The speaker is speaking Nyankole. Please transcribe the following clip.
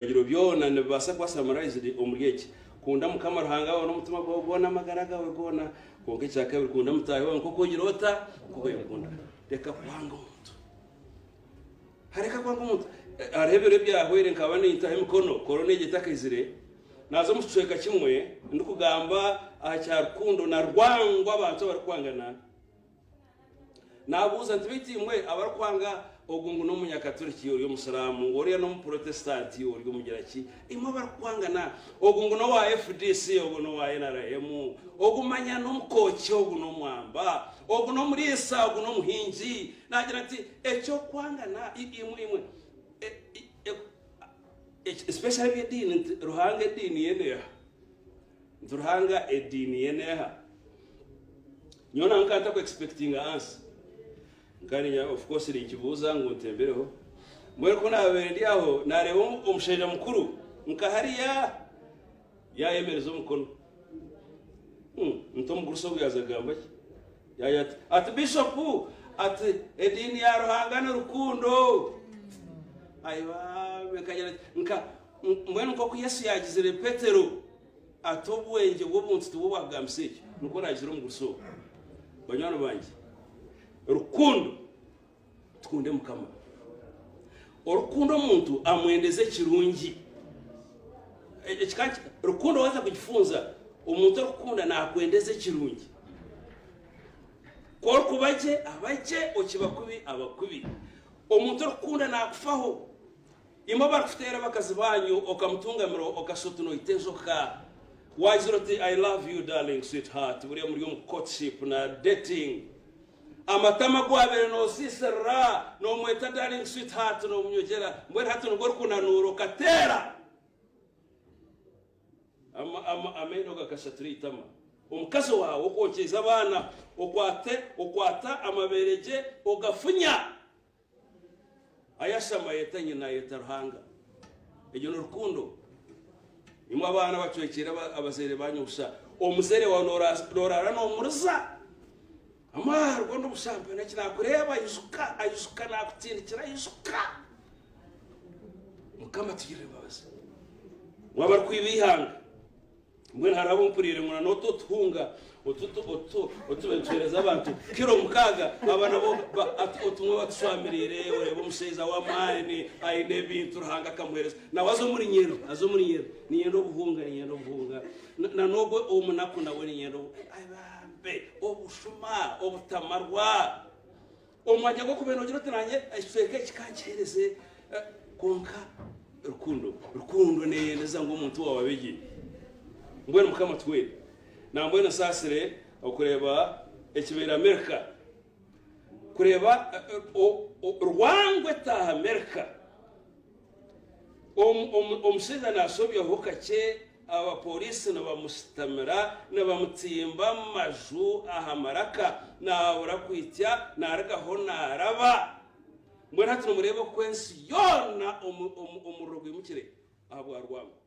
Ebiragiro byona nibibaasa kuba summarized omuri eki, Kunda Mukama Ruhanga waawe n'omutima gwawe gwona, amagara gaawe goona. Kwonka ekya kabiri, kunda mutaahi waawe nk'oku ogira ota? Nk'oku oyekunda. Reka kwanga omuntu. Reka kwanga omuntu. Hariho ebiro ebyahweire nkaba nintaho emikono, korona egyo etakaizire, naaza omu kicweka kimwe ndikugamba aha kya rukundo na rwango abantu abarikwangana. Naabuuza nti, Beitu imwe abarikwanga ogu ngu n'Omunyakaturiki ori Omusiraamu, ngu oriya n'Omupurotestanti ori omugira ki, imwe abarikwangana ogu ngu n'owa FDC, ogu n'owa NRM, ogu manya n'omukooki, ogu n'omwamba, ogu n'omuriisa, ogu n'omuhingi, naagira nti, Eky'okwangana, imwe, imwe, especially eby'ediini, nti Ruhanga ediini ye neeha? Nti Ruhanga ediini ye neeha? Nyowe nawe nkaba ntaku expectinga answer. Nkaba niinya of course ninkibuuza ngu ntembereho. Mbwenu ku naabaire ndi aho naareeba omushaija mukuru nka hariya yaayemereza omukono. Hmm, nti omugurusi ogu yaaza kugamba ki? Yaagira ati, ati Bishop, ati ediini ya Ruhanga ni rukundo. Ai bambe nkagira nti nka mbwenu nk'oku Yesu yaagizire Petero Ati obwengye bw'obuntu tibwo bwakugambisa ekyo, nikwo naagizire omugurusi ogwo. Banywani bangye, rukundo, tukunde Mukama. Orikukunda omuntu amwendeza ekirungi. Rukundo waaza kugifunza, omuntu orikukunda naakwendeza ekirungi. Ku orikuba gye, aba gye, okiba kubi, aba kubi. Omuntu orikukunda naakufaho. Imwe abarikuteera abakazi baanyu okamutungamira okashusha oti noita enjoka, waagira oti I love you darling sweetheart buriya muri omu courtship na dating. Amatama agu waabaire noosiisirira noomweta darling sweetheart noomunywegyera mbwenu hati nibwo orikunanuura okateera amaino gakashatura eitama. Omukazi waawe okwokyeize abaana okwate okwata amabeere gye ogafunya. Ayashama ayeta nyina ayeta Ruhanga. Egyo ni rukundo. Imwe abaana abacwekyere abazaire banyu busha, omuzaire waawe noraara nomuriza amarwa n'obushampana eki nakureeba aijuka aijuka nakutindikira aijuka. Mukama atugirire embabazi. Imwe abarikwiba eihanga. Mbwenu hariho abu mpuriire ngu na n'otu otuhunga otu otu nituheereza abantu kiro mukaaga aba nabo otumwe batushwamirire oreeba omushaija w'amaani aine ebintu Ruhanga akamuheereza nawe aza omuri nyero aza omuri nyero niinyenda obuhunga niinyenda obuhunga na n'ogwo omunaku nawe niinyenda ai bambe obushuma obutamarwa omu mwanya gw'okuba noogira oti naanye ekicweka eki ka nkiheereze kwonka rukundo rukundo neeyendeza ngu omuntu waawe abe gye. Mbwenu Mukama atuhwere. Nambwenu nsaasire okureeba ekibaire Amerika. Kureeba rwango etaaha Amerika. Omushaija naashobyaho kakye abapooriisi nibamushitamira, nibamutsimba amaju aha maraka, naabura kwitsya, naarugaho naaraba. Mbwenu hati nimureeba oku ensi yoona omuriro gwimukire ahabwa rwango.